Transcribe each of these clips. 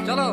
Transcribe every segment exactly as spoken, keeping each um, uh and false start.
Chalo.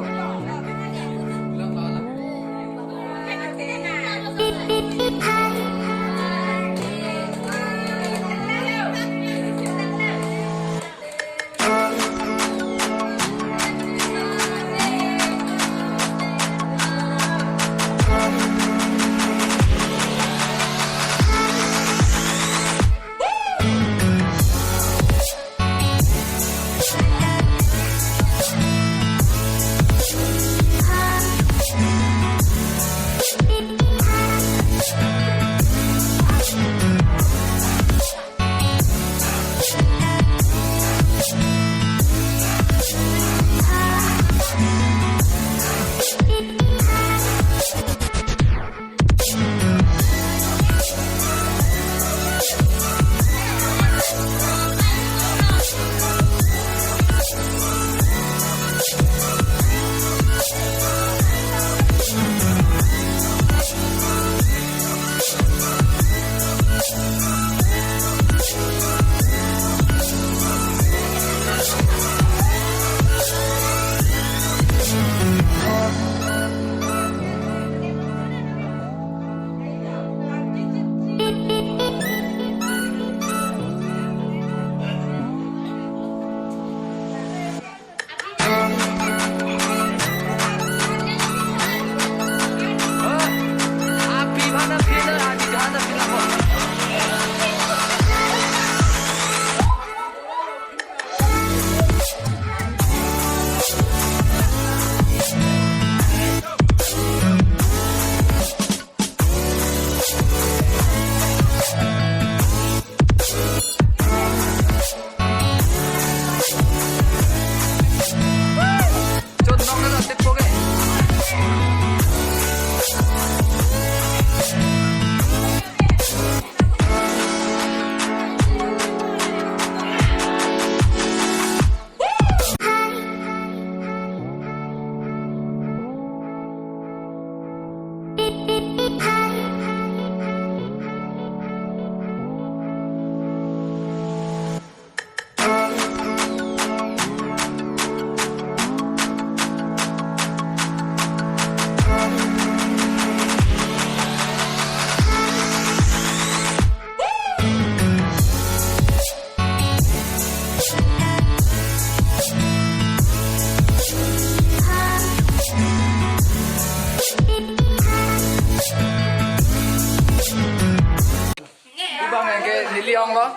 Ibang ke neli ong lo.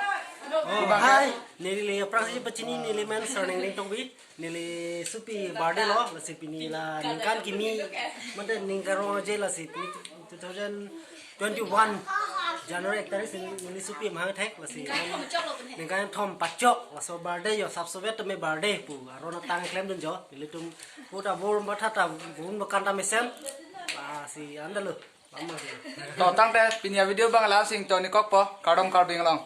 Ibang ke. Hai, neli le aphrangsi pachini, neli men surname Ringtokbi. Neli supi birthday lo, lasi pini la ningkan kimi, mate ningkan rong aje, lasi pini two thousand twenty-one January ek tarik si neli supi mahang thek, lasi ningkan thom pachok, laso birthday jo, sap sovet tame birthday pu aron atang klemdun jo, nelitum puta bor matha ta bun bakan ta mesen, lasi anda lo, lama si. To tangte pini avideo abang la-an si ingtonikokpo, kardom Karbi Anglong.